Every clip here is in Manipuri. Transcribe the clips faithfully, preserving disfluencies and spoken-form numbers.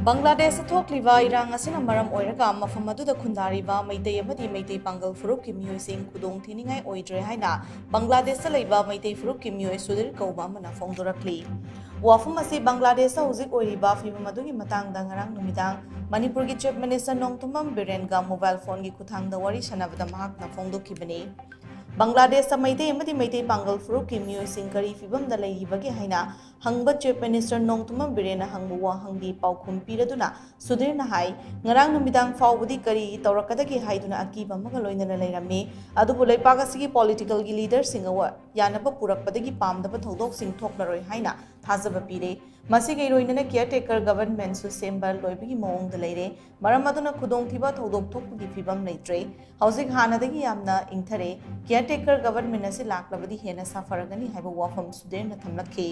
ꯕꯪꯒ꯭ꯂꯥꯗꯦꯁꯇ ꯊꯣꯛꯂꯤꯕ ꯏꯔꯥꯡ ꯑꯁꯤꯅ ꯃꯔꯝ ꯑꯣꯏꯔꯒ ꯃꯐꯝ ꯑꯗꯨꯗ ꯈꯨꯟꯗꯥꯔꯤꯕ ꯃꯩꯇꯩ ꯑꯃꯗꯤ ꯃꯩꯇꯩ ꯄꯥꯡꯒꯜ ꯐꯨꯔꯨꯞꯀꯤ ꯃꯤꯑꯣꯏꯁꯤꯡ ꯈꯨꯗꯣꯡ ꯊꯤꯅꯤꯡꯉꯥꯏ ꯑꯣꯏꯗ꯭ꯔꯦ ꯍꯥꯏꯅ ꯕꯪꯒ꯭ꯂꯥꯗꯦꯁꯇ ꯂꯩꯕ ꯃꯩꯇꯩ ꯐꯨꯔꯨꯞꯀꯤ ꯃꯤꯑꯣꯏ ꯁꯨꯙꯤꯔ ꯀꯧꯕ ꯑꯃꯅ ꯐꯣꯡꯗꯣꯔꯛꯂꯤ꯫ ꯋꯥꯐꯝ ꯑꯁꯤ ꯕꯪꯒ꯭ꯂꯥꯗꯦꯁꯇ ꯍꯧꯖꯤꯛ ꯑꯣꯏꯔꯤꯕ ꯐꯤꯕꯝ ꯑꯗꯨꯒꯤ ꯃꯇꯥꯡꯗ ꯉꯔꯥꯡ ꯅꯨꯃꯤꯗꯥꯡ ꯃꯅꯤꯄꯨꯔꯒꯤ ꯆꯤꯐ ꯃꯤꯅꯤꯁꯇꯔ ꯅꯣꯡꯊꯣꯝꯕꯝ ꯕꯤꯔꯦꯟꯒ ꯃꯣꯕꯥꯏꯜ ꯐꯣꯟꯒꯤ ꯈꯨꯠꯊꯥꯡꯗ ꯋꯥꯔꯤ ꯁꯥꯟꯅꯕꯗ ꯃꯍꯥꯛꯅ ꯐꯣꯡꯗꯣꯛꯈꯤꯕꯅꯤ꯫ ꯕꯪꯒ꯭ꯂꯥꯗꯦꯁꯇ ꯃꯩꯇꯩ ꯑꯃꯗꯤ ꯃꯩꯇꯩ ꯄꯥꯡꯒꯜ ꯐꯨꯔꯨꯞꯀꯤ ꯃꯤꯑꯣꯏꯁꯤꯡ ꯀꯔꯤ ꯐꯤꯕꯝꯗ ꯂꯩꯔꯤꯕꯒꯦ ꯍꯥꯏꯅ ꯍꯪꯕ ꯆꯤꯐ ꯃꯤꯅꯤꯁꯇꯔ ꯅꯣꯡꯊꯣꯝꯕꯝ ꯕꯤꯔꯦꯟꯅ ꯍꯪꯕ ꯋꯥꯍꯪꯒꯤ ꯄꯥꯎꯈꯨꯝ ꯄꯤꯔꯗꯨꯅ ꯁꯨꯙꯤꯔꯅ ꯍꯥꯏ, ꯉꯔꯥꯡ ꯅꯨꯃꯤꯗꯥꯡ ꯐꯥꯎꯕꯗꯤ ꯀꯔꯤ ꯇꯧꯔꯛꯀꯗꯒꯦ ꯍꯥꯏꯗꯨꯅ ꯑꯀꯤꯕ ꯑꯃꯒ ꯂꯣꯏꯅꯅ ꯂꯩꯔꯝꯃꯤ꯫ ꯑꯗꯨꯕꯨ ꯂꯩꯄꯥꯛ ꯑꯁꯤꯒꯤ ꯄꯣꯂꯤꯇꯤꯀꯦꯜꯒꯤ ꯂꯤꯗꯔꯁꯤꯡ ꯑꯋꯥ-, ꯌꯥꯅꯕ ꯄꯨꯔꯛꯄꯗꯒꯤ ꯄꯥꯝꯗꯕ ꯊꯧꯗꯣꯛꯁꯤꯡ ꯊꯣꯛꯂꯔꯣꯏ ꯍꯥꯏꯅ ꯊꯥꯖꯕ ꯄꯤꯔꯦ꯫ ꯃꯁꯤꯒ ꯏꯔꯣꯏꯅꯅ ꯀꯤꯌꯔꯇꯦꯀꯔ ꯒꯚꯔꯟꯃꯦꯟꯠꯁꯨ ꯁꯦꯝꯕ ꯂꯣꯏꯕꯒꯤ ꯃꯑꯣꯡꯗ ꯂꯩꯔꯦ꯫ ꯃꯔꯝ ꯑꯗꯨꯅ ꯈꯨꯗꯣꯡꯊꯤꯕ ꯊꯧꯗꯣꯛ ꯊꯣꯛꯄꯒꯤ ꯐꯤꯕꯝ ꯂꯩꯇ꯭ꯔꯦ꯫ ꯍꯧꯖꯤꯛ ꯍꯥꯟꯅꯗꯒꯤ ꯌꯥꯝꯅ ꯏꯪꯊꯔꯦ꯫ ꯀꯤꯌꯔꯇꯦꯀꯔ ꯒꯚꯔꯟꯃꯦꯟꯠ ꯑꯁꯤ ꯂꯥꯛꯂꯕꯗꯤ ꯍꯦꯟꯅ ꯁꯥꯐꯔꯒꯅꯤ ꯍꯥꯏꯕ ꯋꯥꯐꯝ ꯁꯨꯙꯤꯔꯅ ꯊꯝꯂꯛꯈꯤ꯫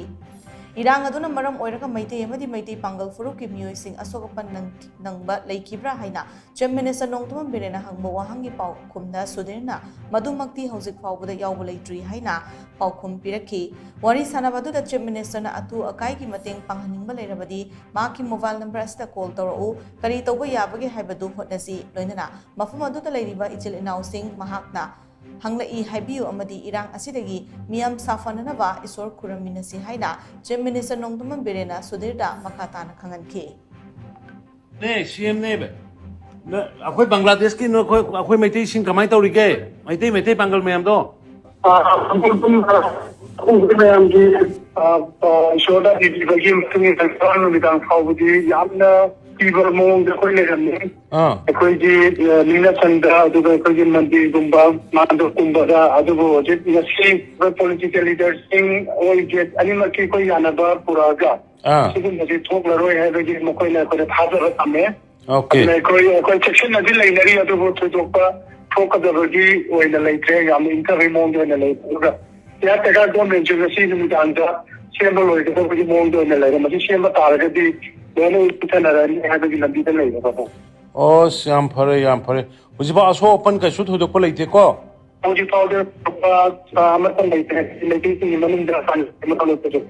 ꯏꯔꯥꯡ ꯑꯗꯨꯅ ꯃꯔꯝ ꯑꯣꯏꯔꯒ ꯃꯩꯇꯩ ꯑꯃꯗꯤ ꯃꯩꯇꯩ ꯄꯥꯡꯒꯜ ꯐꯨꯔꯨꯞꯀꯤ ꯃꯤꯑꯣꯏꯁꯤꯡ ꯑꯁꯣꯛ ꯑꯄꯟ ꯅꯪ-, ꯅꯪꯕ ꯂꯩꯈꯤꯕ꯭ꯔꯥ ꯍꯥꯏꯅ ꯆꯤꯐ ꯃꯤꯅꯤꯁꯇꯔ ꯅꯣꯡꯊꯣꯝꯕꯝ ꯕꯤꯔꯦꯟꯅ ꯍꯪꯕ ꯋꯥꯍꯪꯒꯤ ꯄꯥꯎꯈꯨꯝꯗ ꯁꯨꯙꯤꯔꯅ ꯃꯗꯨꯃꯛꯇꯤ ꯍꯧꯖꯤꯛ ꯐꯥꯎꯕꯗ ꯌꯥꯎꯕ ꯂꯩꯇ꯭ꯔꯤ ꯍꯥꯏꯅ ꯄꯥꯎꯈꯨꯝ ꯄꯤꯔꯛꯈꯤ꯫ ꯋꯥꯔꯤ ꯁꯥꯟꯅꯕ ꯑꯗꯨꯗ ꯆꯤꯐ ꯃꯤꯅꯤꯁꯇꯔꯅ ꯑꯇꯨ ꯑꯀꯥꯏꯒꯤ ꯃꯇꯦꯡ ꯄꯥꯡꯍꯟꯅꯤꯡꯕ ꯂꯩꯔꯕꯗꯤ ꯃꯍꯥꯛꯀꯤ ꯃꯣꯕꯥꯏꯜ ꯅꯝꯕꯔ ꯑꯁꯤꯗ ꯀꯣꯜ ꯇꯧꯔꯛꯎ, ꯀꯔꯤ ꯇꯧꯕ ꯌꯥꯕꯒꯦ ꯍꯥꯏꯕꯗꯨ ꯍꯣꯠꯅꯁꯤ꯫ ꯂꯣꯏꯅꯅ ꯃꯐꯝ ꯑꯗꯨꯗ ꯂꯩꯔꯤꯕ ꯏꯆꯤꯜ ꯏꯅꯥꯎꯁꯤꯡ ꯃꯍꯥꯛꯅ ꯍꯪꯂꯛꯏ ꯍꯥꯏꯕꯤꯌꯨ ꯑꯃꯗꯤ ꯏꯔꯥꯡ ꯑꯁꯤꯗꯒꯤ ꯃꯤꯌꯥꯝ ꯁꯥꯐꯅꯅꯕ ꯏꯁꯣꯔ ꯈꯨꯔꯨꯝꯃꯤꯟꯅꯁꯤ ꯍꯥꯏꯅ ꯆꯤꯐ ꯃꯤꯅꯤꯁꯇꯔ ꯅꯣꯡꯊꯣꯝꯕꯝ ꯕꯤꯔꯦꯟꯅ ꯁꯨꯙꯤꯔꯗ ꯃꯈꯥ ꯇꯥꯅ ꯈꯪꯍꯟꯈꯤ꯫ ꯅꯦ, ꯁꯤ ꯑꯦꯝ ꯅꯦꯕ꯫ ꯅ-, ꯑꯩꯈꯣꯏ ꯕꯪꯒ꯭ꯂꯥꯗꯦꯁꯀꯤ ꯅ-, ꯑꯩꯈꯣꯏ, ꯑꯩꯈꯣꯏ ꯃꯩꯇꯩꯁꯤꯡ ꯀꯃꯥꯏꯅ ꯇꯧꯔꯤꯒꯦ? ꯃꯩꯇꯩ, ꯃꯩꯇꯩ ꯄꯥꯡꯒꯜ ꯃꯌꯥꯝꯗꯣ? ꯑ, ꯑꯩꯈꯣꯏ ꯃꯌꯥꯝꯒꯤ, ꯑ, ꯑ, ꯏꯁꯣꯔꯗ ꯅꯤꯕꯤꯕꯒꯤ ꯃꯇꯨꯡ ꯏꯟꯅ ꯉꯔꯥꯡ ꯅꯨꯃꯤꯗꯥꯡ ꯐꯥꯎꯕꯗꯤ ꯌꯥꯝꯅ ꯀꯤꯕ ꯃꯑꯣꯡꯗ ꯑꯩꯈꯣꯏ ꯂꯩꯔꯝꯃꯤ꯫ ꯑꯥ꯫ ꯑꯩꯈꯣꯏꯒꯤ, ꯑ, ꯅꯤꯡꯅꯁꯪꯗ, ꯑꯗꯨꯒ ꯑꯩꯈꯣꯏꯒꯤ ꯃꯟꯗꯤꯔꯒꯨꯝꯕ, ꯃꯥꯟꯗꯣꯞꯀꯨꯝꯕꯗ, ꯑꯗꯨꯕꯨ ꯍꯧꯖꯤꯛ ꯉꯁꯤ ꯑꯩꯈꯣꯏ ꯄꯣꯂꯤꯇꯤꯀꯦꯜ ꯂꯤꯗꯔꯁꯤꯡ ꯑꯣꯏꯒꯦ ꯑꯅꯤꯃꯛꯀꯤ ꯑꯩꯈꯣꯏ ꯌꯥꯅꯕ ꯄꯨꯔꯛꯑꯒ ꯑꯥ꯫ ꯁꯤꯒꯨꯝꯕꯁꯤ ꯊꯣꯛꯂꯔꯣꯏ ꯍꯥꯏꯕꯒꯤ ꯃꯈꯣꯏꯅ ꯑꯩꯈꯣꯏꯗ ꯊꯥꯖꯕ ꯊꯝꯃꯦ꯫ ꯑꯣꯀꯦ꯫ ꯑꯗꯨꯅ ꯑꯩꯈꯣꯏ, ꯑꯩꯈꯣꯏ ꯆꯦꯛꯁꯤꯟꯅꯗꯤ ꯂꯩꯅꯔꯤ, ꯑꯗꯨꯕꯨ ꯊꯣꯏꯗꯣꯛꯄ ꯊꯣꯛꯀꯗꯕꯒꯤ ꯑꯣꯏꯅ ꯂꯩꯇ꯭ꯔꯦ꯫ ꯌꯥꯝꯅ ꯏꯪꯊꯕꯒꯤ ꯃꯑꯣꯡꯗ ꯑꯣꯏꯅ ꯂꯩ꯫ ꯑꯗꯨꯒ ꯀꯤꯌꯥꯔ ꯇꯦꯀꯔ ꯒꯣꯔꯃꯦꯟꯁꯨ ꯉꯁꯤ ꯅꯨꯃꯤꯗꯥꯡꯗ ꯁꯦꯝꯕ ꯂꯣꯏꯒꯗꯕꯒꯤ ꯃꯑꯣꯡꯗ ꯑꯣꯏꯅ ꯂꯩꯔꯦ꯫ ꯃꯁꯤ ꯁꯦꯝꯕ ꯇꯥꯔꯒꯗꯤ ꯂꯣꯏꯅ ꯏꯪꯊꯅꯔꯅꯤ ꯍꯥꯏꯕꯒꯤ ꯂꯝꯕꯤꯗ ꯂꯩꯔꯦ, ꯕꯥꯕꯨ꯫ ꯑꯁ, ꯌꯥꯝ ꯐꯔꯦ, ꯌꯥꯝ ꯐꯔꯦ꯫ ꯍꯧꯖꯤꯛꯐꯥꯎ ꯑꯁꯣꯛ ꯑꯄꯟ ꯀꯩꯁꯨ ꯊꯣꯏꯗꯣꯛꯄ ꯂꯩꯇꯦꯀꯣ? ꯍꯧꯖꯤꯛ ꯐꯥꯎꯗ ꯑꯃꯠꯇ ꯂꯩꯇ꯭ꯔꯦ꯫ ꯃꯩꯇꯩꯁꯤꯡꯒꯤ ꯃꯅꯨꯡꯗ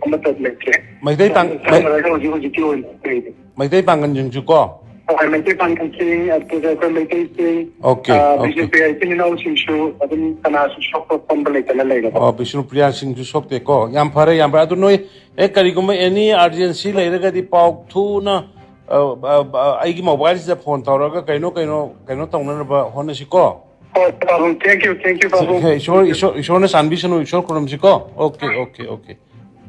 ꯑꯃꯠꯇ ꯂꯩꯇ꯭ꯔꯦ꯫ ꯃꯩꯇꯩ ꯄꯥꯡ- ꯃꯩ- ꯍꯧꯖꯤꯛ ꯍꯧꯖꯤꯛꯀꯤ ꯑꯣꯏꯅ ꯂꯩꯔꯤ꯫ ꯃꯩꯇꯩ ꯄꯥꯡꯒꯟꯁꯤꯡꯁꯨ ꯀꯣ? ꯍꯣꯏ, ꯃꯩꯇꯩ ꯄꯥꯡꯒꯜꯁꯤꯡ, ꯑꯗꯨꯒ ꯑꯩꯈꯣꯏ ꯃꯩꯇꯩꯁꯤꯡ, Okay, ꯑ, okay. ꯕꯤꯁꯅꯨꯄ꯭ꯔꯤꯌꯥ ꯏꯆꯤꯟ ꯏꯅꯥꯎꯁꯤꯡꯁꯨ ꯑꯗꯨꯝ ꯀꯅꯥꯁꯨ ꯁꯣꯛꯄ ꯄꯟꯕ ꯂꯩꯇꯅ ꯂꯩꯔꯦꯀꯣ꯫ ꯑꯣ, ꯕꯤꯁꯅꯨꯄ꯭ꯔꯤꯌꯥꯁꯤꯡꯁꯨ ꯁꯣꯛꯇꯦꯀꯣ? ꯌꯥꯝ ꯐꯔꯦ, ꯌꯥꯝ ꯐꯔꯦ꯫ ꯑꯗꯨ ꯅꯣꯏ ꯍꯦꯛ ꯀꯔꯤꯒꯨꯝꯕ any urgency ꯂꯩꯔꯒꯗꯤ ꯄꯥꯎ ꯊꯨꯅ, ꯑ, ꯑ, ꯑ, ꯑꯩꯒꯤ ꯃꯣꯕꯥꯏꯜꯁꯤꯗ ꯐꯣꯟ ꯇꯧꯔꯒ ꯀꯩꯅꯣ ꯀꯩꯅꯣ ꯀꯩꯅꯣ ꯇꯧꯅꯅꯕ ꯍꯣꯠꯅꯁꯤꯀꯣ? ꯍꯣꯏ, ꯄꯥꯕꯨꯡ, thank you, thank you, ꯄꯥꯕꯨꯡ꯫ ꯍꯦ, ꯏꯁꯣꯔ, ꯏꯁꯣꯔ, ꯏꯁꯣꯔꯅ ꯆꯥꯟꯕꯤꯁꯅꯨ, ꯏꯁꯣꯔ ꯈꯨꯔꯨꯝꯁꯤꯀꯣ? Okay, okay, okay.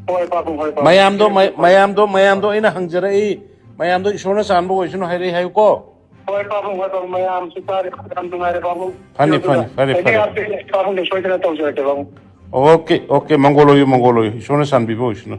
ꯍꯣꯏ, ꯄꯥꯕꯨꯡ, ꯍꯣꯏ, ꯄꯥꯕꯨꯡ꯫ ꯃꯌꯥꯝꯗꯣ, Thank you, ꯃ- ꯄꯥꯕꯨꯡ꯫ ꯃꯌꯥꯝꯗꯣ, ꯃꯌꯥꯝꯗꯣ ꯑꯩꯅ ꯍꯪꯖꯔꯛꯏ, ꯃꯌꯥꯝꯗꯣ ꯏꯁꯣꯔꯅ ꯆꯥꯟꯕ ꯑꯣꯏꯁꯅꯨ ꯍꯥꯏꯔꯛꯏ ꯍꯥꯏꯌꯨꯀꯣ? ꯍꯣꯏ, ꯄꯥꯕꯨꯡ, ꯍꯣꯏ, ꯄꯥꯕꯨꯡ, ꯃꯌꯥꯝꯁꯨ ꯇꯥꯔꯦ, ꯌꯥꯝ ꯅꯨꯡꯉꯥꯏꯔꯦ, ꯄꯥꯕꯨꯡ꯫ ꯐꯅꯤ, ꯑꯗꯨꯒ ꯐꯅꯤ, ꯐꯔꯦ, any ꯐꯔꯦ꯫ update, ꯄꯥꯕꯨꯡꯗ ꯁꯣꯏꯗꯅ ꯇꯧꯖꯔꯛꯀꯦ, ꯄꯥꯕꯨꯡ꯫ Okay, okay, ꯃꯪꯒꯣꯜ ꯑꯣꯏꯌꯨ, ꯃꯪꯒꯣꯜ ꯑꯣꯏꯌꯨ, ꯏꯁꯣꯔꯅ ꯆꯥꯟꯕꯤꯕ ꯑꯣꯏꯁꯅꯨ꯫